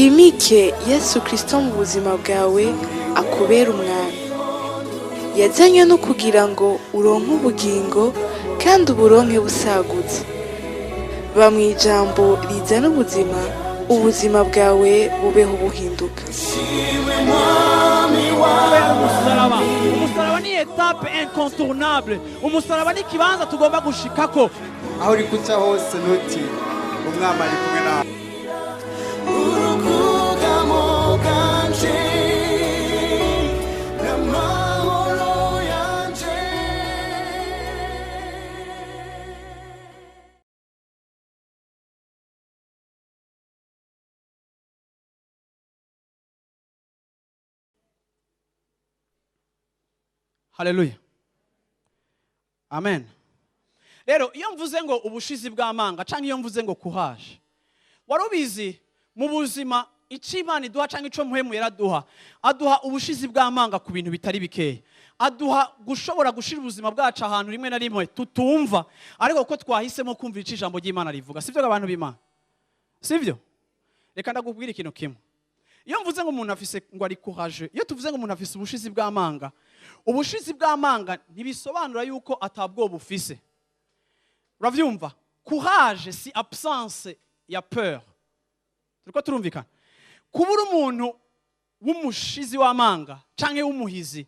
Wimike Yesu Kristo mu buzima bwawe, akubera umwami. Yazanywe no kugira ngo uronke ubugingo kandi uburonke busagutse. Ba mu ijambo rizana ubuzima, ubuzima bwawe bubeho buhinduka. Umusaraba, umusaraba ni étape incontournable. Umusaraba ni ikibanza tugomba gushikako. Aho uri kuca hose, ntutinye, Umwami ari kumwe nawe. Urukugamo bwanje n'amahoro yanje. Haleluya, amen. Rero iyo mvuze ngo ubushizi bw'amanga cyangwa iyo mvuze ngo kuhaje, wari ubizi mu buzima icyo Imana iduha cyangwa icyo Muhemu yaraduha, aduha ubushizi bw'amanga ku bintu bitari bikeya, aduha gushobora gushira ubuzima bwacu ahantu rimwe na rimwe tutumva, ariko kuko twahisemo kumva icyo ijambo ry'Imana rivuga. Sibyo, abantu b'Imana? Sibyo? Reka ndakubwira ikintu kimwe. Iyo mvuze ngo umuntu afise, ngo ari kuhaje, iyo tuvuze ngo umuntu afise ubushizi bw'amanga, ubushizi bw'amanga ntibisobanura yuko atabwoba ufise. Uravyumva? Courage si absence ya peur. Turiko turumvikana? Kubura umuntu w'umushizi w'amanga canke w'umuhizi,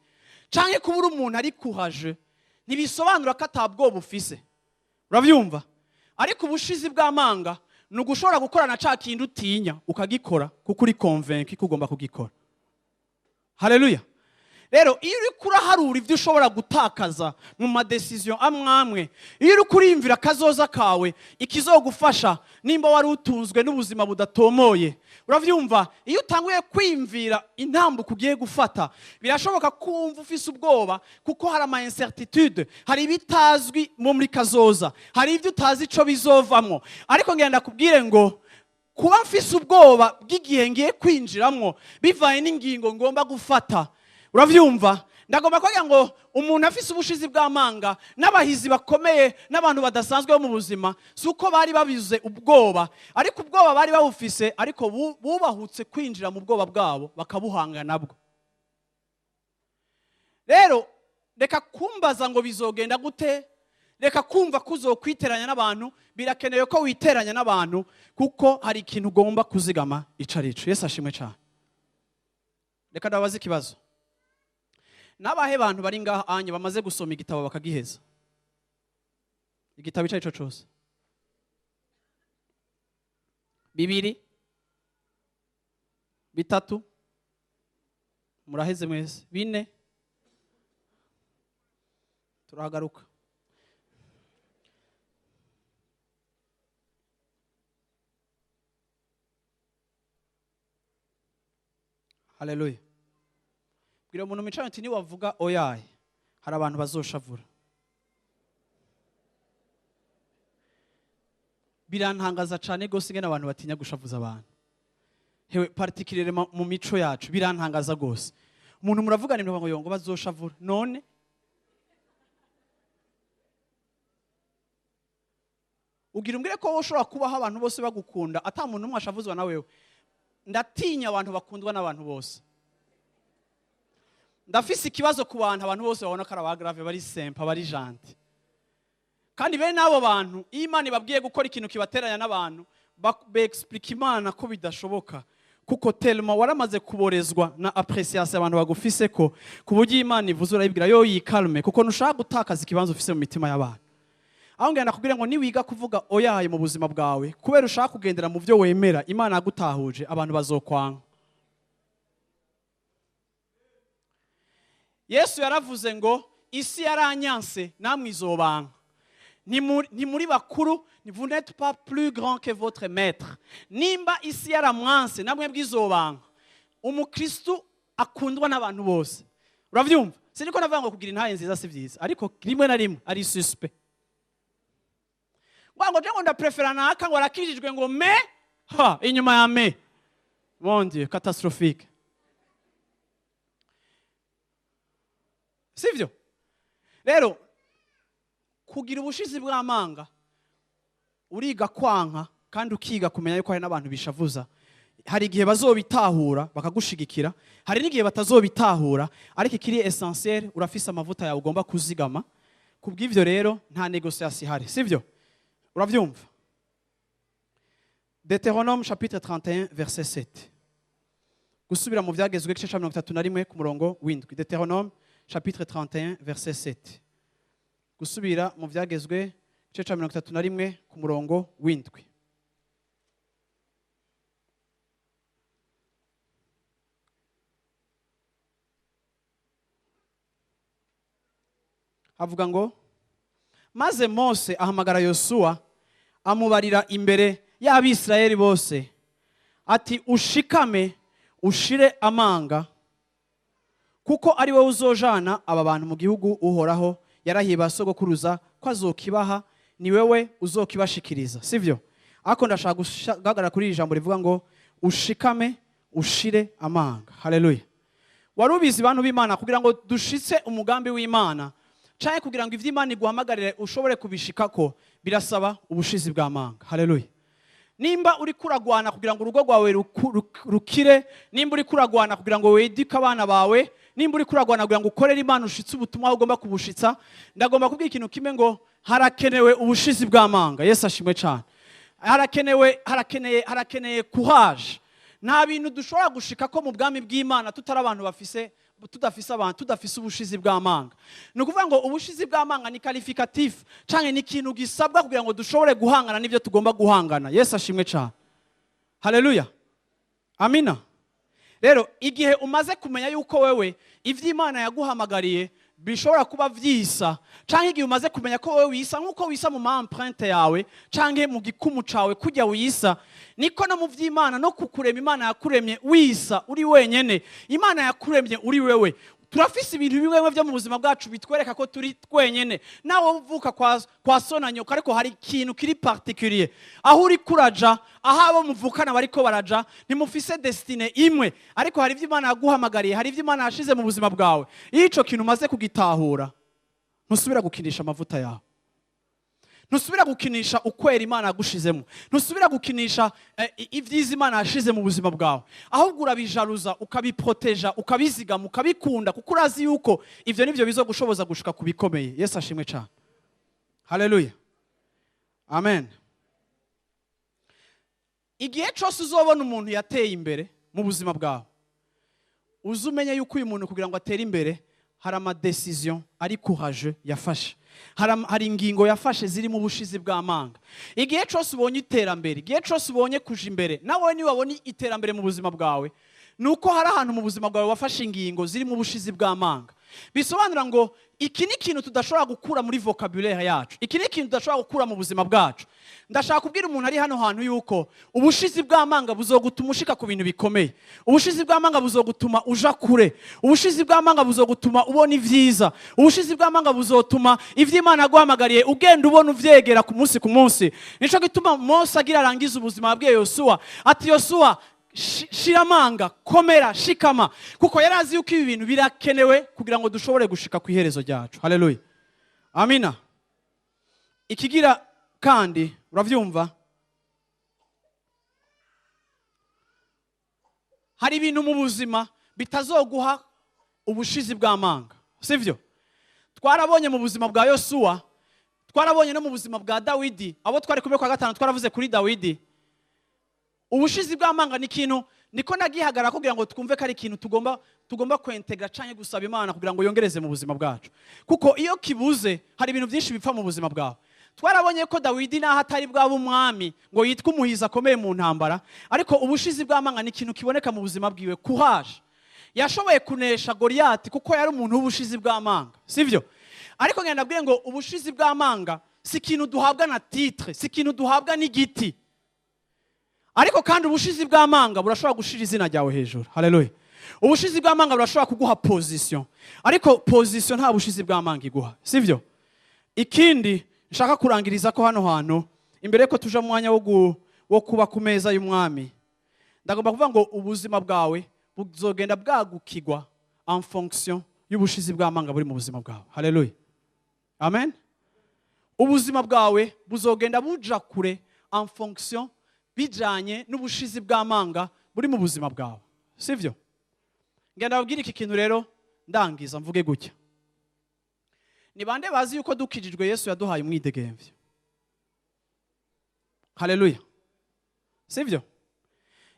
canke kubura umuntu ari courage, ntibisobanura ko atabwoba ufise. Uravyumva? Ariko ubushizi bw'amanga ni ugushobora gukorana ca kintu utinya, ukagikora kuko uri convaincu ko ugomba kugikora. Haleluya! Rero iyo uriko uraharura ibyo ushobora gutakaza mu ma décisions amwe amwe, iyo uriko uriyumvira akazoza kawe, ikizogufasha nimba wari utunzwe n'ubuzima budatomoye, uravyumva, iyo utanguye kwiyumvira intambuko ugiye gufata, birashoboka ko wumva ufise ubwoba, kuko hari ama incertitude, hari ibitazwi mo muri kazoza, hari ibyo utazi ico bizovamwo. Ariko ngenda kubwire ngo kuba mfise ubwoba bw'igihe ngiye kwinjiramwo bivaye n'ingingo ngomba gufata, uravyumva, ndagomba kugira ngo umuntu afise ubushizi bw'amanga n'abahizi bakomeye n'abantu badasanzwe bo mu buzima, si uko bari babize ubwoba, ariko ubwoba bari babufise, ariko bubahutse kwinjira mu bwoba bwabo bakabuhanga nabwo. Rero reka kumbaza ngo bizogenda gute, reka kumva ko uzokwiteranya n'abantu. Birakenewe ko witeranya n'abantu, kuko hari ikintu ugomba kuzigama ico arico. Yesu ashimwe cyane. Reka ndababaze ikibazo: n'abahe bantu bari ngaha anye bamaze gusoma igitabo bakagiheza, igitabo icyo ari cyo cyose? Bibiri, bitatu, muraheze mwese. Bine, turahagaruka. Haleluya! Bwira umuntu mwicaranye uti: "Niwavuga oyaye, hari abantu bazoshavura." Birantangaza cyane rwose ingene abantu batinya gushavuza abantu. Hewe, particulièrement mu mico yacu, birantangaza rwose. Umuntu muravugana ibintu ngo yongo bazoshavura. None ugira umbwire ko wowe ushobora kubaho abantu bose bagukunda, ata muntu n'umwe ashavuzwa na wewe? Ndatinya abantu bakundwa n'abantu bose. Ndafise ikibazo ku bantu abantu bose babona ko ari aba grave, bari sympa, bari gentil. Kandi bene abo bantu, iyo Imana ibabwiye gukora ikintu kibateranya n'abantu, bexplique Imana ko bidashoboka, kuko tellement waramaze kuborezwa na appréciation abantu bagufise, ko ku buryo iyo Imana ivuze urayibwira yo yikalme, kuko ntushaka gutakaza ikibanza ufise mu mitima y'abantu. Aho ngenda nakubwira ngo niwiga kuvuga oyaye mu buzima bwawe kubera ushaka kugendera mu byo wemera, Imana yagutahuje, abantu bazokwanga. Yesu yaravuze ngo: "Isi yaranyanse, namwe izobanka." Ntimuri bakuru, vous n'êtes pas plus grand que votre maître. Nimba isi yaramwanse, namwe bw'izobanka. Umukristu akundwa n'abantu bose, uravyumva, siniko navuga ngo kugira intaye nziza si vyiza, ariko rimwe na rimwe ari suspect ngo je ngo ndaprefera naka, ngo arakijijwe, ngo me ha inyuma ya me, mon Dieu, catastrophique, sivyo? Rero kugira ubushizi bw'amanga, uriga kwanka kandi ukiga kumenya yuko hari n'abantu bishavuza. Hari igihe bazobitahura bakagushigikira, hari n'igihe batazobitahura, ariko ikiri essentiel, urafise amavuta yawe ugomba kuzigama. Kubw'ivyo rero nta négociation ihari, sivyo? Uravyumva? Deutéronome chapitre 31 verset 7. Gusubira mu Vyagezwe, igice ca 31 ku murongo w'7. Deutéronome chapitre 31 verset 7. Gusubira mu Vyagezwe, igice ca 31 ku murongo w'7. Havuga ngo: "Maze Mose ahamagara Yosuwa, amubarira imbere y'Abisirayeli bose ati: 'Ushikame, ushire amanga, kuko ari wowe uzojana aba bantu mu gihugu Uhoraho yarahiye ba sogokuruza ko azokibaha, ni wewe uzokibashikiriza.'" Sivyo? Ariko ndashaka guhagarara kuri iri jambo rivuga ngo ushikame, ushire amanga. Haleluya! Wari ubizi, bantu b'Imana, kugira ngo dushitse umugambi w'Imana canke kugira ngo ivy'Imana iguhamagarire ushobore kubishikako, birasaba ubushizi bw'amanga. Haleluya! Nimba uri kuragwana kugira ngo urugo rwawe rukire, nimba uri kuragwana kugira ngo wedike abana bawe, nimba uri kuragwana kugira ngo ukorere Imana, ushitse ubutumwa aho ugomba kubushitsa, ndagomba kubwira ikintu kimwe ngo harakenewe ubushizi bw'amanga. Yesu ashimwe cyane. Harakenewe, harakeneye, harakeneye courage. Nta bintu dushobora gushika ko mu bwami bw'Imana tutari abantu bafise, tudafise abantu, tudafise ubushizi bw'amanga. Ni ukuvuga ngo ubushizi bw'amanga ni qualificatif canke ni ikintu gisabwa kugira ngo dushobore guhangana n'ibyo tugomba guhangana. Yesu ashimwe cyane. Haleluya, amina. Rero igihe umaze kumenya yuko wewe ivy'Imana yaguhamagariye bishobora kuba vyisa, canke igihe umaze kumenya ko wewe wisa nk'uko wisa mu ma empreinte yawe canke mu gikumu cawe, kujya wisa niko no mu vy'Imana no kukurema Imana yakuremye wisa uri wenyene. Imana yakuremye uri wewe. Turafise ibintu bimwe bimwe byo mu buzima bwacu bitwereka ko turi twenyene. Nawe uvuka kwa so na nyoko, ariko hari ikintu kiri particulier aho uri kuraja, aho abo muvukana bariko baraja. Ntimufise destinée imwe, ariko hari ibyo Imana yaguhamagariye, hari ibyo Imana yashize mu buzima bwawe. Iyo ico kintu umaze kugitahura, ntusubira gukinisha amavuta yawe, ntusubira gukinisha ukwera Imana yagushizemo, ntusubira gukinisha ibyiza Imana yashize mu buzima bwawe, ahubwo urabijaruza, ukabiproteja, ukabizigama, ukabikunda, kuko urazi yuko ivyo nivyo bizogushoboza gushika ku bikomeye. Yesu ashimwe cyane. Haleluya, amen. Igihe cyose uzobona umuntu yateye imbere mu buzima bwawe, uze umenye yuko uyu muntu kugira ngo atere imbere hari ama décisions ari courageux yafashe, hari ingingo yafashe zirimo ubushizi bw'amanga. Igihe cyose ubonye iterambere, igihe cyose ubonye kuja imbere, nawe niba wabonye iterambere mu buzima bwawe, ni uko hari ahantu mu buzima bwawe wafashe ingingo zirimo ubushizi bw'amanga. Bisobanura ngo iki ni ikintu tudashobora gukura muri vocabulaire yacu, iki ni ikintu tudashobora gukura mu buzima bwacu. Ndashaka kubwira umuntu ari hano hantu yuko ubushizi bw'amanga buzogutuma ushika ku bintu bikomeye, ubushizi bw'amanga buzogutuma uja kure, ubushizi bw'amanga buzogutuma ubona ibyiza, ubushizi bw'amanga buzotuma ivy'Imana yaguhamagariye ugenda ubona uvyegera ku munsi ku munsi. Nico gituma Mose agira arangize ubuzima bwe Yosuwa ati: "Yosuwa, shira amanga, komera, shikama," kuko yari azi yuko ibi bintu birakenewe kugira ngo dushobore gushika ku iherezo ryacu. Haleluya, amina. Ikigira kandi, uravyumva, hari ibintu mu buzima bitazoguha ubushizi bw'amanga, sivyo? Twarabonye mu buzima bwa Yosuwa, twarabonye no mu buzima bwa Dawidi. Abo twari kumwe kwa gatanu, twaravuze kuri Dawidi. Ubushizi bw'amanga ni ikintu niko nagihagarara kugira ngo twumve ko ari ikintu tugomba kwentegra canke gusaba Imana kugira ngo yongereze mu buzima bwacu, kuko iyo kibuze hari ibintu byinshi bipfa mu buzima bwawe. Twarabonye ko Dawidi naho atari bwaba umwami ngo yitwe umuhizi akomeye mu ntambara, ariko ubushizi bw'amanga ni ikintu kiboneka mu buzima bwiwe. Courage, yashoboye kunesha Goliyati kuko yari umuntu w'ubushizi bw'amanga, sivyo? Ariko ngenda ndabwire ngo ubushizi bw'amanga si ikintu duhabwa na titre, si ikintu duhabwa n'igiti, ariko kandi ubushizi bw'amanga burashobora gushira izina ryawe hejuru. Haleluya! Ubushizi bw'amanga burashobora kuguha position, ariko position nta bushizi bw'amanga iguha, sivyo? Ikindi nshaka kurangiriza ko hano hantu, imbere ko tuja mu mwanya wo kuba ku meza y'umwami, ndagomba kuvuga ngo ubuzima bwawe buzogenda bwagukigwa en fonction y'ubushizi bw'amanga buri mu buzima bwawe. Haleluya, amen. Ubuzima bwawe buzogenda buja kure en fonction, bijanye n'ubushizi bw'amanga. buri mu buzima bwawe, sivyo? Ngenda babwire iki kintu rero, ndangiza mvuge gutya: ni bande bazi yuko dukijijwe Yesu yaduhaye umwidegemvyo? Haleluya, sivyo?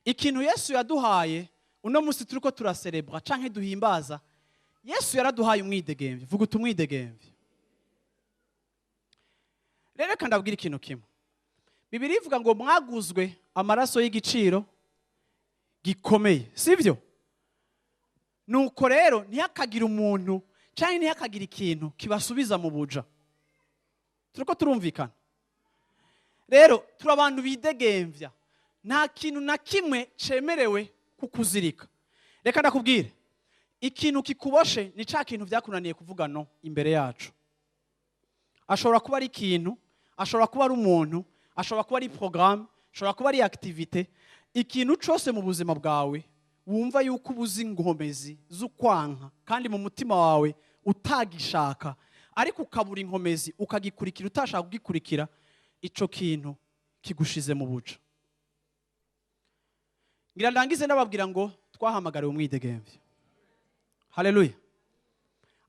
Ikintu Yesu yaduhaye uno munsi turiko turaserebra canke duhimbaza, Yesu yaraduhaye umwidegemvyo. Vuga uti umwidegemvyo. Rero reka ndabwira ikintu kimwe. Bibiliya ivuga ngo mwaguzwe amaraso y'igiciro gikomeye, sivyo? Nuko rero ntihakagire umuntu cyangwa ntihakagire ikintu kibasubiza mu buja. Turiko turumvikana? Rero turi abantu bidegemvya, nta kintu na kimwe cemerewe kukuzirika. Reka ndakubwire, ikintu kikuboshe ni ca kintu vyakunaniye kuvuga no imbere yacu. Ashobora kuba ari ikintu, ashobora kuba ari umuntu, ashobora kuba ari programme, ashobora kuba ari activité. Ikintu cose mu buzima bwawe wumva yuko ubuze inkomezi z'ukwanka, kandi mu mutima wawe utagishaka, ariko ukabura inkomezi ukagikurikira utashaka kugikurikira, ico kintu kigushize mu buja. Ngira ndangize ndababwira ngo twahamagariwe umwidegemvyo. Haleluya.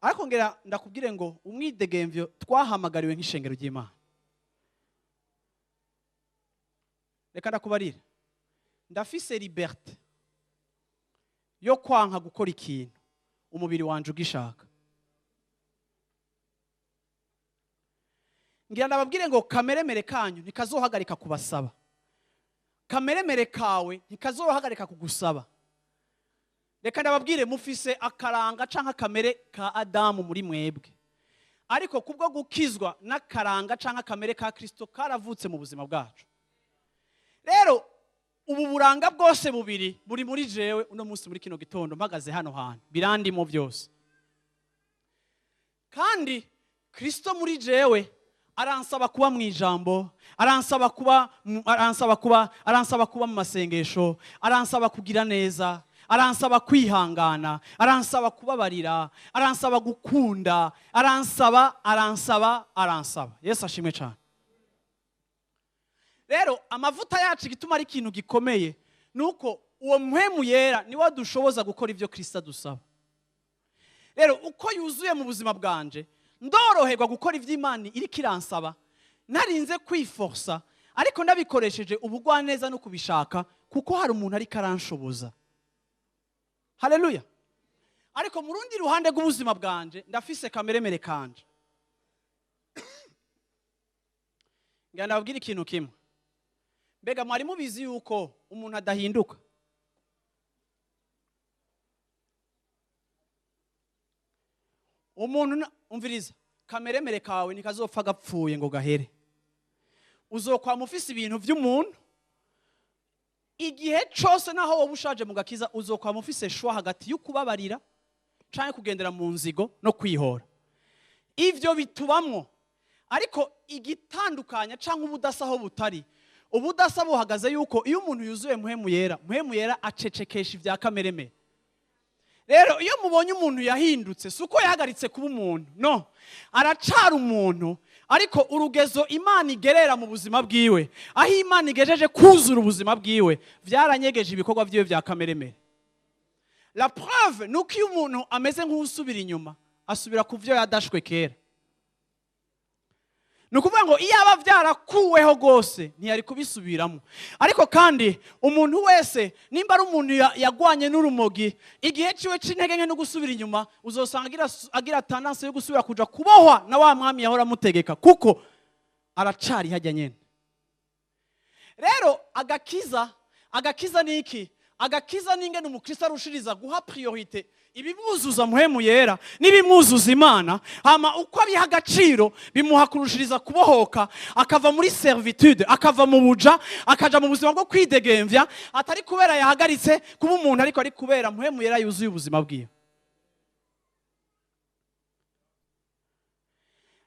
Ariko ngira ndakubwire ngo umwidegemvyo twahamagariwe nk'ishengero ry'Imana. Reka ndakubarire, ndafise liberté yo kwanka gukora ikintu umubiri wanje ugishaka. Ngira ndababwire ngo kameremere kanyu ntikazohagarika kubasaba, kameremere kawe ntikazohagarika kugusaba. Reka ndababwire, mufise akaranga canke akamere ka Adamu muri mwebwe, ariko kubwo gukizwa n'akaranga canke akamere ka Kristo karavutse mu buzima bwacu. Rero ubu buranga bwose bubiri buri muri jewe uno munsi muri kino gitondo mpagaze hano hantu, birandimo byose. Kandi Kristo muri jewe aransaba kuba mu ijambo, aransaba kuba mu masengesho, aransaba kugira neza, aransaba kwihangana, aransaba kubabarira, aransaba gukunda, aransaba, aransaba, aransaba. Yesu ashimwe cyane. Rero amavuta yacu igituma ari ikintu gikomeye nuko uwo Mpwemu Yera niwe dushoboza gukora ivyo Kristo adusaba. Rero uko yuzuye mu buzima bwanje, ndoroherwa gukora ivy'Imana iriko iransaba, narinze kwiforsa, ariko ndabikoresheje ubugwaneza no kubishaka, kuko hari umuntu ariko aranshoboza. Haleluya. Ariko mu rundi ruhande rw'ubuzima bwanje ndafise kameremere kanje. Ngira ndababwire ikintu kimwe. Mbega mwari mubizi yuko umuntu adahinduka? Umuntu umviriza, kameremere kawe ntikazopfa gapfuye ngo gahere. Uzokwama ufise ibintu vy'umuntu igihe cose, naho wowe ushaje mu gakiza, uzokwama ufise choix hagati y'ukubabarira canke kugendera mu nzigo no kwihora. Ivyo bitubamwo, ariko igitandukanya canke ubudasa aho butari, ubudasa buhagaze yuko iyo umuntu yuzuye Mpwemu Yera, Mpwemu Yera acecekesha ivya kameremere. Rero iyo mubonye umuntu yahindutse, si uko yahagaritse kuba umuntu, no, aracara umuntu, ariko urugezo Imana igerera mu buzima bwiwe, aho Imana igejeje kuzura ubuzima bwiwe, vyaranyegeje ibikorwa vyiwe vya kameremere. La preuve nuko iyo umuntu ameze nk'usubira inyuma, asubira ku vyo yadashwe kera. Ni ukuvuga ngo iyo aba vyarakuweho rwose ntiyari kubisubiramo. Ariko kandi umuntu wese nimba ari umuntu yagwanye n'urumogi, igihe ciwe c'intege nke no gusubira inyuma, uzosanga agira tendance yo gusubira kuja kubohwa na wa mwami yahora amutegeka, kuko aracari hajya nyene. Rero agakiza ni iki? Agakiza ni ingene umukristo arushiriza guha priorité ibimuzuza Mpwemu Yera n'ibimuzuza Imana, hama uko abiha agaciro bimuha kurushiriza kubohoka, akava muri servitude, akava mu buja, akaja mu buzima bwo kwidegemvya, atari kubera yahagaritse kuba umuntu, ariko ari kubera Mpwemu Yera yuzuye ubuzima bwiwe.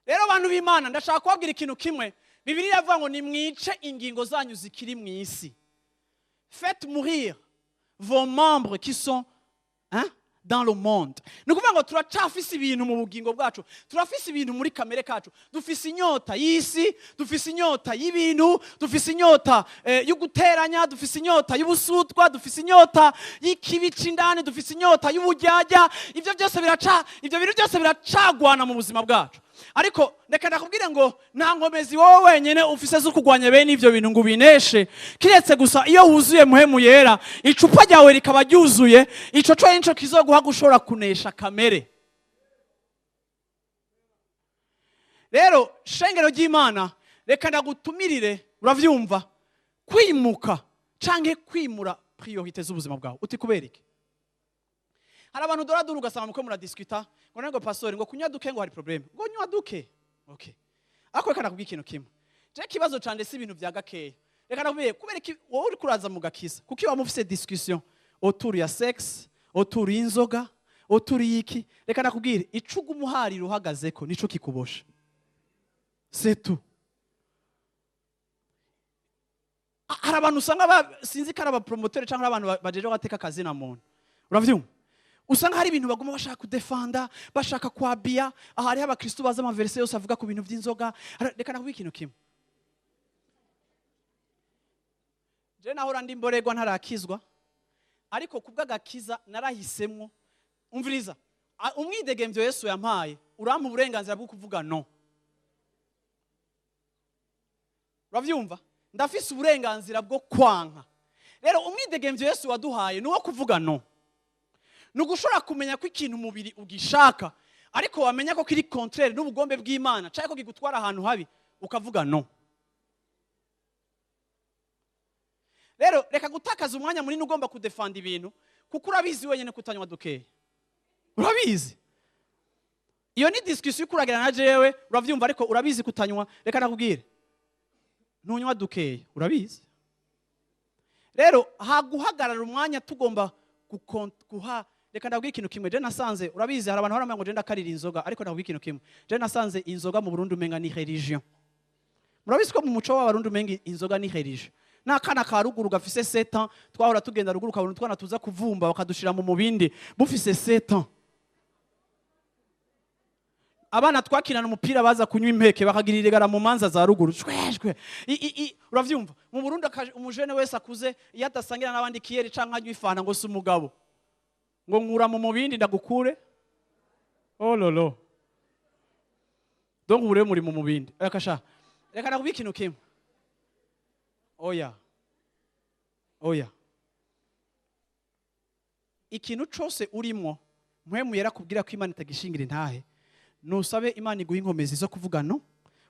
Rero abantu b'Imana, ndashaka kubabwira ikintu kimwe. Bibiliya iravuga ngo nimwice ingingo zanyu zikiri mu isi. Faites mourir vos membres qui sont, hein, dans le monde. Ni ukuvuga ngo turacafise ibintu mu bugingo bwacu, turafise ibintu muri kamere kacu, dufise inyota y'isi, dufise inyota y'ibintu, dufise inyota yo guteranya, dufise inyota y'ubusutwa, dufise inyota y'ikibi c'indani, dufise inyota y'uburyarya. Ibyo byose biraca, ibyo bintu byose biracagwana mu buzima bwacu. Ariko reka ndakubwire ngo nta nkomezi wowe wenyine ufise zo kurwanya bene ivyo bintu ngo ubineshe, kiretse gusa iyo wuzuye Muhemu Yera, icupa ryawe rikaba ryuzuye. Ico co nico kizoguha gushobora kunesha kamere. Rero shengero ry'Imana, reka ndagutumirire, uravyumva, kwimuka canke kwimura priorité z'ubuzima bwawe. Uti kubera iki? Hari abantu dora dura ugasanga muko muradiscuta ngo nango pastor ngo kunywa duke ngo hari problème, ngo nywa duke. Okay, ariko reka nakubwira ikintu kimwe. Je kibazo canje si ibintu vya gakeya. Reka nakubwiye kubera iki wowe uri kuraza mu gakiza, kuko iyo mufise discussion autour ya sexe, autour y'inzoga, autour y'iki. Reka nakubwire, ico umuhariro uhagazeko nico kikubosha, c'est tout. Hari abantu usanga sinzi ko ari abapromoteur cyangwa abantu bajeje gateka akazi na muntu, uravyumva, usanga hari ibintu baguma bashaka kudefanda, bashaka kwabia. Aha hariho abakristo bazi amaverse yose avuga ku bintu by'inzoga. Reka nakubwira ikintu kimwe. Je nahora ndi mboregwa ntarakizwa, ariko kubw'agakiza narahisemwo. Umviriza, umwidegemvyo Yesu yampaye urampa uburenganzira bwo kuvuga no. Uravyumva? Ndafise uburenganzira bwo kwanka. Rero umwidegemvyo Yesu waduhaye ni uwo kuvuga no. Ni ugushobora kumenya ko ikintu umubiri ugishaka, ariko wamenya ko kiri contraire n'ubugombe bw'Imana cyangwa ko kigutwara ahantu habi, ukavuga no. Rero reka gutakaza umwanya munini ugomba kudefanda ibintu, kuko urabizi wenyine kutanywa dukeya, urabizi. Iyo ni discussion ikuragira na jewe, uravyumva, ariko urabizi kutanywa. Reka nakubwire, ntunywa dukeya, urabizi. Rero haguhagarara umwanya tugomba guha. Reka ndabwira ikintu kimwe. Je nasanze, urabizi, hari abantu baramenya ngo je ndakarira inzoga, ariko ndabwira ikintu kimwe. Je nasanze inzoga mu Burundi umenga ni religion. Murabizi ko mu muco w'Abarundi umenga inzoga ni religion. N'akana ka ruguru gafise 7 ans, twahora tugenda ruguru kabona utwana tuza kuvumba bakadushira mu mubindi bufise 7 ans. Abana twakinana umupira baza kunywa impeke bakagira iregara mu manza za ruguru, shweshwe. Uravyumva, mu Burundi umujene wese akuze iyo adasangira n'abandi kiyeri canke anywa ifana ngo si umugabo, ngo nkura mu mubindi ndagukure. Oh lolo, donc ubu rero muri mu mubindi. Reka sha, reka nakubwira ikintu kimwe. Oya, oya, ikintu cose urimo Mpwemu Yera kubwira ko Imana itagishingira intahe, nusabe Imana iguhe inkomezi zo kuvuga no,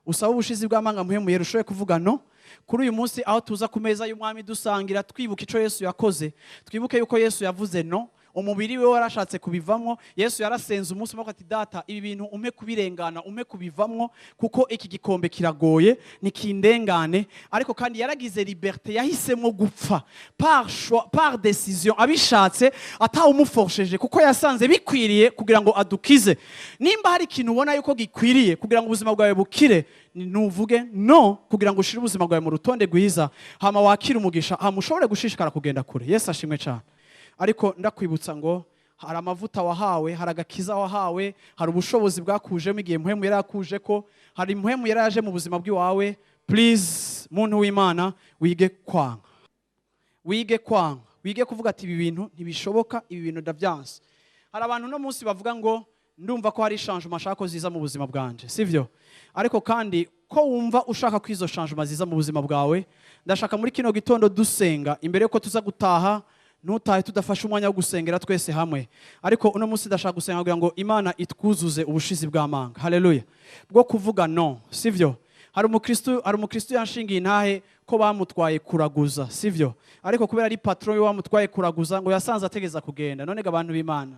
usabe ubushizi bw'amanga Mpwemu Yera ushoboye kuvuga no. Kuri uyu munsi aho tuza ku meza y'umwami dusangira, twibuka ico Yesu yakoze, twibuke yuko Yesu yavuze no. Umubiri we warashatse kubivamwo. Yesu yarasenze umunsi umwe ati data, ibi bintu umpe kubirengana, umpe kubivamwo, kuko iki gikombe kiragoye nikindengane. Ariko kandi yaragize liberté, yahisemo gupfa par choix, par décision, abishatse atawumuforceje, kuko yasanze bikwiriye kugira ngo adukize. Nimba hari ikintu ubona yuko gikwiriye kugira ngo ubuzima bwawe bukire, nuvuge no, kugira ngo ushire ubuzima bwawe mu rutonde rwiza, hama wakire umugisha, hama ushobore gushishikara kugenda kure. Yesu ashimwe cyane. Ariko ndakwibutsa ngo hari amavuta wahawe, hari agakiza wahawe, hari ubushobozi bwakujemo igihe Mpwemu yari akuje ko hari Mpwemu yari yaje mu buzima bw'iwawe. Please, muntu w'Imana, wige kwanga, wige kwanga, wige kuvuga ati ibi bintu ntibishoboka, ibi bintu ndavyanse. Hari abantu no munsi bavuga ngo ndumva ko hari changement ashaka ko ziza mu buzima bwanje, sivyo? Ariko kandi ko wumva ushaka ko izo changement ziza mu buzima bwawe, ndashaka muri kino gitondo dusenga imbere yuko tuza gutaha. Ntutahe tudafashe umwanya wo gusengera twese hamwe. Ariko uno munsi ndashaka gusenga kugira ngo Imana itwuzuze ubushizi bw'amanga, haleluya, bwo kuvuga no, sivyo? Hari umukristo yanshingiye intahe ko bamutwaye kuraguza, sivyo? Ariko kubera ari patron we wamutwaye kuraguza, ngo yasanze ategeza kugenda. None ga abantu b'Imana,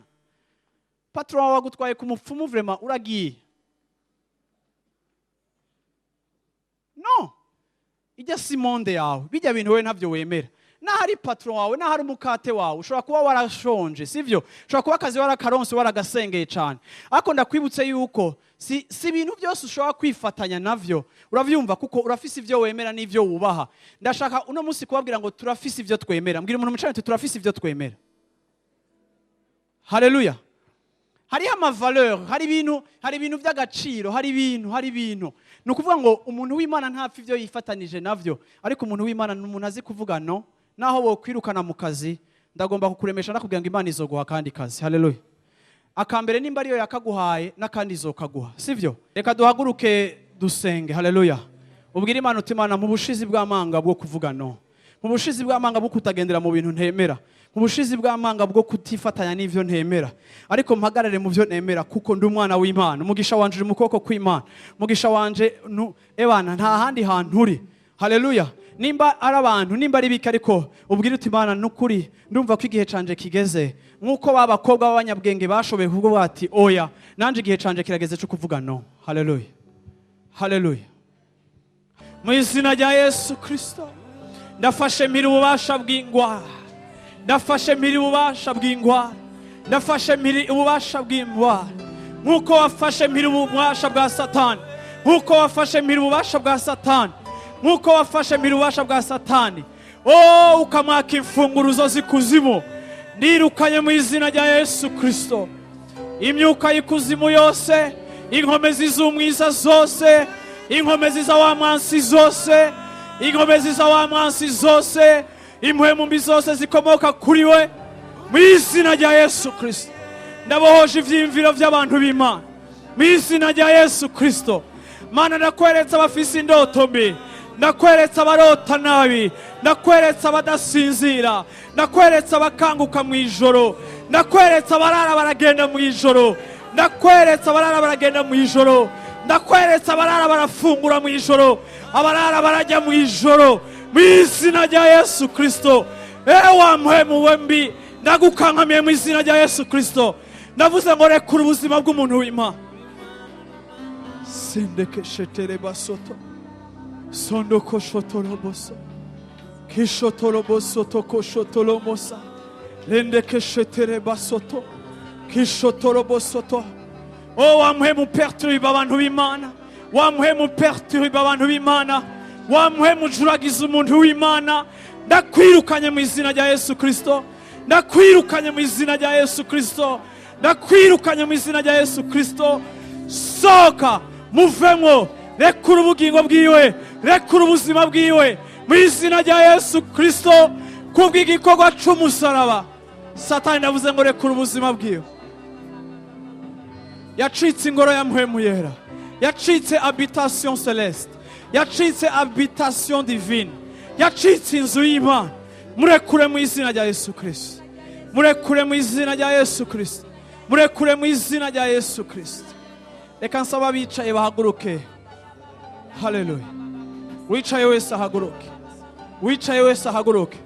patron wawe agutwaye ku mupfumu, vraiment uragiye? No, ijya si monde yawe, bijya bintu wewe ntavyo wemera. Nahari patron wawe, nahari umukate wawe, ushobora kuba warashonje, sivyo? Ushobora kuba akazi warakaronse, waragasengeye cyane. Ariko ndakwibutse yuko si ibintu byose ushobora kwifatanya navyo, uravyumva, kuko urafise ivyo wemera n'ivyo wubaha. Ndashaka uno munsi kubabwira ngo turafise ivyo twemera. Mbwira umuntu mucane turafise ivyo twemera. Haleluya. Hariho ama valeurs, hari ibintu by'agaciro, hari ibintu. Ni ukuvuga ngo umuntu w'Imana ntapfa ibyo yifatanije navyo, ariko umuntu w'Imana ni umuntu azi kuvuga no. Naho bokwirukana mu kazi, ndagomba kukuremesha ndakubwira ngo Imana izoguha akandi kazi. Haleluya. Akambere nimba ariyo yakaguhaye, n'akandi izokaguha, sivyo? Reka duhaguruke dusenge. Haleluya. Ubwire Imana uti: "Imana, mu bushizi bw'amanga bwo kuvuga no, mu bushizi bw'amanga bwo kutagendera mu bintu ntemera, mu bushizi bw'amanga bwo kutifatanya n'ivyo ntemera, ariko mpagarare mu byo nemera, kuko ndi umwana w'Imana. Umugisha wanje uri mu kuboko kw'Imana. Umugisha wanje ebana nta handi hantu uri." Haleluya. Nimba ari abantu, nimba ari biki, ariko ubwire uti: "Imana, nukuri ndumva ko igihe canje kigeze, nk'uko ba bakobwa b'abanyabwenge bashoboye kuvuga bati oya, nanje igihe canje kirageze cyo kuvuga no." Haleluya, haleluya. Mu izina rya Yesu Kristo, ndafashe mpiri ububasha bw'ingwara, ndafashe mpiri ububasha bw'ingwara, ndafashe mpiri ububasha bw'ingwara, nk'uko wafashe mpiri ububasha bwa Satani, nk'uko wafashe mpiri ububasha bwa Satani, nk'uko wafashe mpiri ububasha bwa Satani, oh, ukamwaka imfunguruzo z'ikuzimu. Ndirukanye mu izina rya Yesu Kristo imyuka y'ikuzimu yose, inkomezi z'umwiza zose, inkomezi za wa mwansi zose, inkomezi za wa mwansi zose, impwemu mbi zose zikomoka kuri we. Mu izina rya Yesu Kristo, ndabohoje ivyiyumviro by'abantu b'Imana mu izina rya Yesu Kristo. Mana, ndakweretse abafise indoto mbi, ndakweretse abarota nabi, ndakweretse abadasinzira, ndakweretse abakanguka mu ijoro, ndakweretse abarara baragenda mu ijoro, ndakweretse abarara baragenda mu ijoro, ndakweretse abarara barafungura mu ijoro, abarara barajya mu ijoro. Mu izina rya Yesu Kristo, ewa mpwemu we mbi, ndagukankamiye mu izina rya Yesu Kristo. Ndavuze ngo rekura ubuzima bw'umuntu w'Imana. Sendekeshetere basoto sondokoshotorobose kishotorobosoto koshotoromosa lendekeshetere basoto kishotorobosoto. Oh, wa mpwemu perturbe abantu b'Imana, wa mpwemu perturbe abantu b'Imana, wa mpwemu ujuragiza umuntu w'Imana, ndakwirukanye mu izina rya Yesu Kristo. Ndakwirukanye mu izina rya Yesu Kristo. Ndakwirukanye mu izina rya Yesu Kristo. Sohoka, muvemo, rekura ubugingo bwiwe, rekura ubuzima bwiwe mu izina rya Yesu Kristo, kubw'igikorwa c'umusaraba. Satani, ndavuze ngo rekura ubuzima bwiwe. Yacitse ingoro ya Mpwemu Yera, yacitse habitation céleste, yacitse habitation divine, yacitse inzu y'Imana. Murekure mu izina rya Yesu Kristo. Murekure mu izina rya Yesu Kristo. Murekure mu izina rya Yesu Kristo. Reka nsaba abicaye bahaguruke. Haleluya. Wicaye wese ahaguruke, wicaye wese ahaguruke.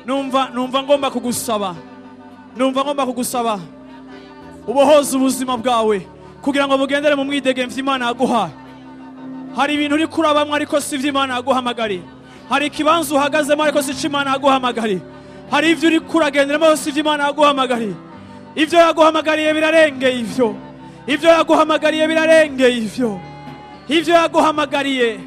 Numva ngomba kugusaba, numva ngomba kugusaba ubohoze ubuzima bwawe kugira ngo bugendere mu mwidegemvyo Imana yaguhaye. Hari ibintu uri kurabamwo, ariko si ibyo Imana yaguhamagariye. Hari ikibanza uhagazemo, ariko si cyo Imana yaguhamagariye. Hari ibyo uri kuragenderamo, si ibyo Imana yaguhamagariye. Ibyo yaguhamagariye birarengeye ivyo. Ibyo yaguhamagariye birarengeye ivyo. Ibyo yaguhamagariye,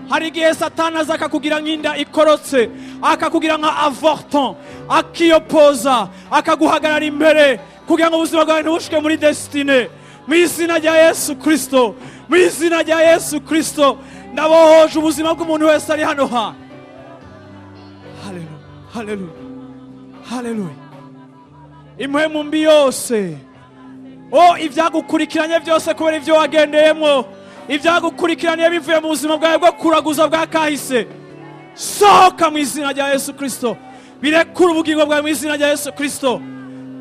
hari igihe Satani aza akakugira nk'inda ikorotse, akakugira nka avorton, akiyopoza, akaguhagarara imbere kugira ngo ubuzima bwawe ntibushike muri destinée. Mu izina rya Yesu Kristo, mu izina rya Yesu Kristo, ndabohoje ubuzima bw'umuntu wese ari hano hantu. Haleluya, haleluya, haleluya. Impwemu mbi yose, o ibyagukurikiranye byose kubera ibyo wagendeyemo, ibyagukurikiraniye bivuye mu buzima bwawe bwo kuraguza bwa kahise, sohoka mu izina rya Yesu Kristo. Birekure ubugingo bwawe mu izina rya Yesu Kristo.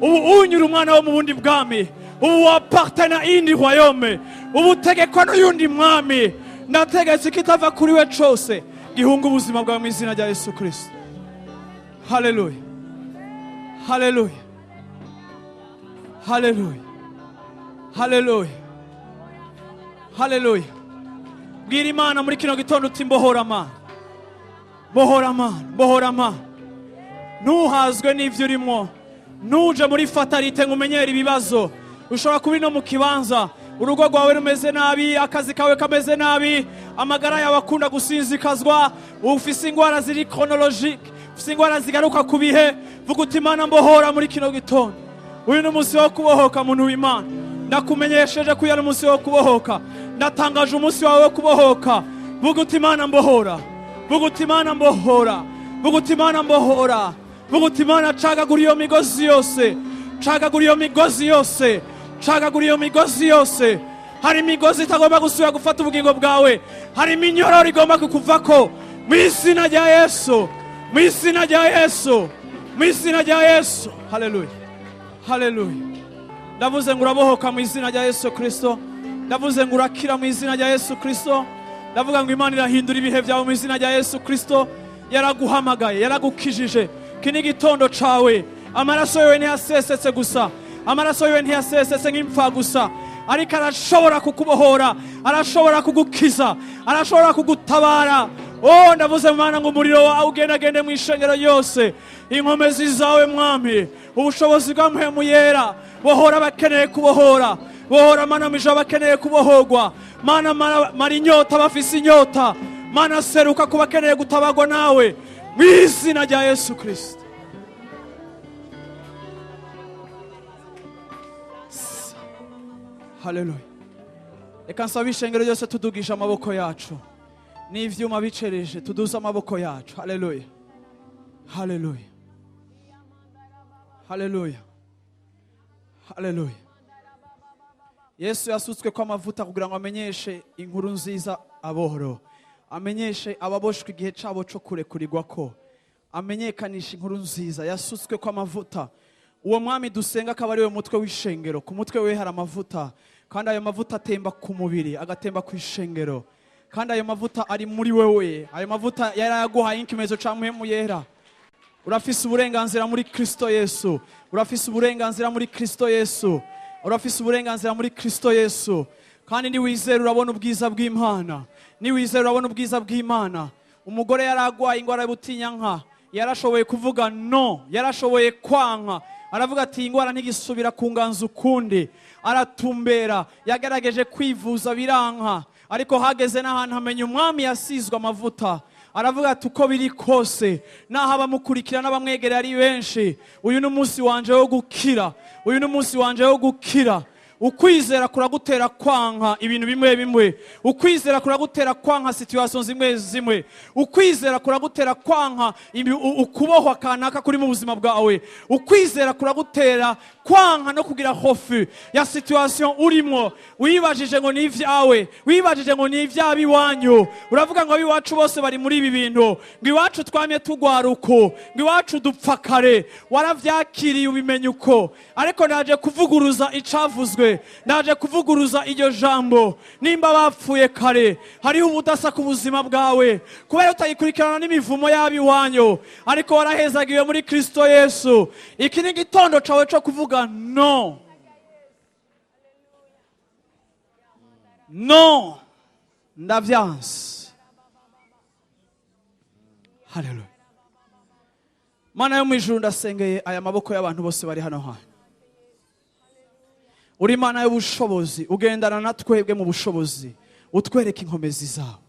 Ubu unyura umwana wo mu bundi bwami, ubu wappartena indi royaume, ubu utegekwa n'uyundi mwami. Ndategetse kitava kuri we cose gihunga ubuzima bwawe mu izina rya Yesu Kristo. Haleluya, haleluya, haleluya, haleluya, haleluya. Bwira Imana muri kino gitondo uti: "Mbohora Mana, bohora Mana, bohora Mana." Ntuhazwe n'ibyo urimo, ntuje muri fatalité ngo umenyere ibibazo. Ushobora kuba uri no mu kibanza, urugo rwawe rumeze nabi, akazi kawe kameze nabi, amagara yawe akunda gusinzikazwa, ufise indwara ziri chronologique, ufise indwara zigaruka ku bihe. Vuga uti: "Imana, mbohora muri kino gitondo." Uyu ni umunsi wo kubohoka, muntu w'Imana. Ndakumenyesheje ko uyu ari umunsi wo kubohoka. Ndatangaje umunsi wawe wo kubohoka. Vuga uti: "Imana mbohora." Vuga uti: "Imana mbohora." Vuga uti: "Imana mbohora." Vuga uti: "Imana, cagagura iyo migozi yose, cagagura iyo migozi yose, cagagura iyo migozi yose." Hari imigozi itagomba gusubira gufata ubugingo bwawe, hari iminyororo igomba kukuvako mu izina rya Yesu, mu izina rya Yesu, mu izina rya Yesu. Haleluya, haleluya! Ndavuze ngo urabohoka mu izina rya Yesu Kirisito. Ndavuze ngo urakira mu izina rya Yesu Kirisito. Ndavuga ngo Imana irahindura ibihe byawe mu izina rya Yesu Kirisito. Yaraguhamagaye, yaragukijije. Iki ni igitondo cawe. Amaraso yawe ntiyasesetse gusa, amaraso yawe ntiyasesetse nk'impfa gusa, ariko arashobora kukubohora, arashobora kugukiza, arashobora kugutabara. Oh, ndavuze Mana ngo umuriro wawe ugendagende mu ishengero ryose, inkomezi zawe Mwami, ubushobozi bwa Mpwemu Yera. Bohora abakeneye kubohora, bohora Mana mije abakeneye kubohorwa. Mana, mara inyota bafise inyota. Mana, seruka ku bakeneye gutabagwa nawe mu izina rya Yesu Kirisito. Haleluya! Reka nsaba ishengero ryose tudugisha amaboko yacu n'ivyuma bicereje, tuduze amaboko yacu. Haleluya, haleluya, haleluya, haleluya! Yesu yasutswe ko amavuta kugira ngo amenyeshe inkuru nziza abohoro, amenyeshe ababoshwe igihe cabo co kurekurirwa, ko amenyekanisha inkuru nziza. Yasutswe ko amavuta. Uwo mwami dusenga akaba ari we mutwe w'ishengero. Ku mutwe we hari amavuta, kandi ayo mavuta atemba ku mubiri, agatemba ku ishengero, kandi ayo mavuta ari muri wewe. Ayo mavuta yarayaguhaye nk'ikimenyetso ca Mpwemu Yera. Urafise uburenganzira muri Kristo Yesu, urafise uburenganzira muri Kristo Yesu, urafise uburenganzira muri Kristo Yesu. Kandi niwizera urabona ubwiza bw'Imana, niwizera urabona ubwiza bw'Imana. Umugore yaragwaye ingwara y'ubutinyanka, yarashoboye kuvuga no, yarashoboye kwanka, aravuga ati: "Iyi ngwara ntigisubira ku nganzo ukundi." Aratumbera, yagerageje kwivuza biranka, ariko hageze n'ahantu amenya umwami yasizwe amavuta, aravuga ati: "Uko biri kose, naho abamukurikira n'abamwegereye ari benshi, uyu ni umunsi wanje wo gukira, uyu ni umunsi wanje wo gukira." Ukwizera kuragutera kwanka ibintu bimwe bimwe, ukwizera kuragutera kwanka situation zimwe zimwe, ukwizera kuragutera kwanka ukubohwa kanaka kuri mu buzima bwawe, ukwizera kuragutera kwanka no kugira hofu ya situation urimo. Wibajije ngo ni ivyawe, wibajije ngo ni ivy'abiwanyu, uravuga ngo abiwacu bose bari muri ibi bintu, ngo iwacu twamye tugwara uku, ngo iwacu dupfa kare. Waravyakiriye, ubimenya uko, ariko naje kuvuguruza icavuzwe, naje kuvuguruza iryo jambo. Nimba bapfuye kare, hariho ubudasa ku buzima bwawe kubera utayikurikirana n'imivumo y'abiwanyu, ariko warahezagiwe muri Kristo Yesu. Iki ni igitondo cawe co kuvuga no, no, ndavyanse. Haleluya! Mana yo mu ijuru, ndasengeye aya maboko y'abantu bose bari hano hantu. Uri Imana y'ubushobozi, ugendana na twebwe mu bushobozi, utwereka inkomezi zawe.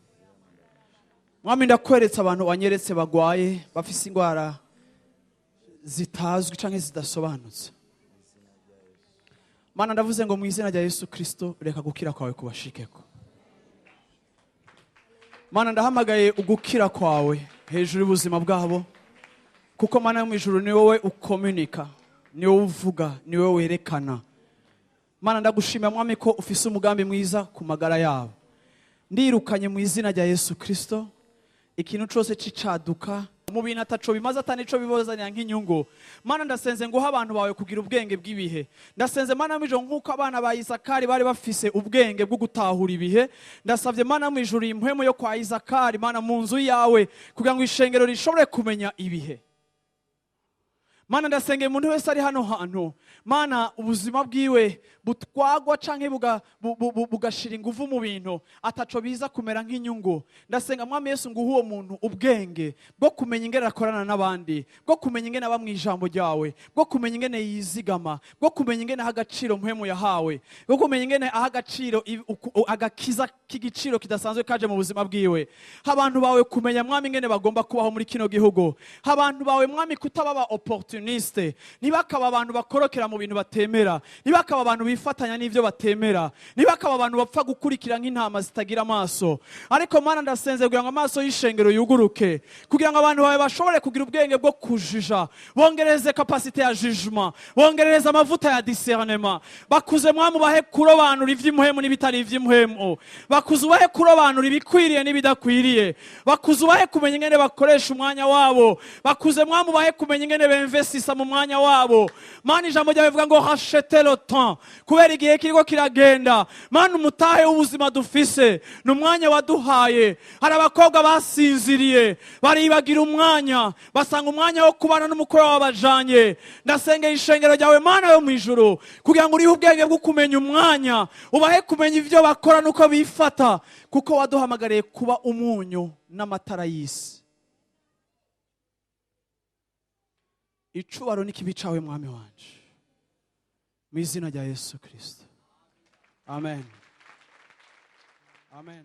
Mwami, ndakweretse abantu wanyeretse bagwaye, bafise indwara zitazwi canke zidasobanutse. Mana, ndavuze ngo mu izina rya Yesu Kristo, reka gukira kwawe kubashikeko. Mana, ndahamagaye ugukira kwawe hejuru y'ubuzima bwabo, kuko Mana yo mu ijuru, ni wowe ukomunika, ni wowe uvuga, ni wowe werekana. Mana, ndagushimira Mwami ko ufise umugambi mwiza ku magara yabo. Ndirukanye mu izina rya Yesu Kristo ikintu cyose c'icaduka mu bintu ataco bimaze, atanico bibozanira nk'inyungu. Mana, ndasenze nguha abantu bawe kugira ubwenge bw'ibihe. Ndasenze Mana mu ijuru, nk'uko abana ba Isakari bari bafise ubwenge bwo gutahura ibihe, ndasavye Mana mu ijuru impwemu yo kwa Isakari, Mana, mu nzu yawe, kugira ngo ishengero rishobore kumenya ibihe. Mana, ndasengeye umuntu wese ari hano hantu, Mana, ubuzima bwiwe butwagwa canke bugashira inguvu mu bintu ataco biza kumera nk'inyungu. Ndasenga Mwami Yesu nguha uwo muntu ubwenge bwo kumenya ingene akorana n'abandi, bwo kumenya ingene aba mu ijambo ryawe, bwo kumenya ingene yizigama, bwo kumenya ingene aha agaciro mpwemu yahawe, bwo kumenya ingene aha agaciro agakiza k'igiciro kidasanzwe kaje mu buzima bwiwe. Abantu bawe kumenya Mwami ingene bagomba kubaho muri kino gihugu, abantu bawe Mwami kutababa opportuniste. opportunistes, ntibakaba abantu bakorokera mu bintu batemera, ntibakaba abantu bifatanya n'ibyo batemera, ntibakaba abantu bapfa gukurikira nk'intama zitagira amaso. Ariko Mana, ndasenze kugira ngo amaso y'ishengero yuguruke, kugira ngo abantu bawe bashobore kugira ubwenge bwo kujija. Bongereze capacité ya jugement, bongerereze amavuta ya discernement. Bakuze, Mwami, ubahe kurobanura ivy'impwemu n'ibitari ivy'impwemu. Bakuze, ubahe kurobanura ibikwiriye n'ibidakwiriye. Bakuze, ubahe kumenya ingene bakoresha umwanya wabo. Bakuze, Mwami, ubahe kumenya ingene bemvesisa mu mwanya wabo. Mana, ijambo ryawe rivuga ngo "Rachetez le temps", kubera igihe kiriko kiragenda. Mana, umutahe w'ubuzima dufise ni umwanya waduhaye. Hari abakobwa basinziriye, baribagira umwanya, basanga umwanya wo kubana n'umukuru wabajanye. Ndasengera ishengero ryawe, Mana yo mu ijuru, kugira ngo urihe ubwenge bwo kumenya umwanya, ubahe kumenya ibyo bakora n'uko bifata, kuko waduhamagariye kuba umunyu n'amatara y'isi. Icubaro n'ikibi cawe, Mwami wanje, mu izina rya Yesu Kirisito, amen, amen.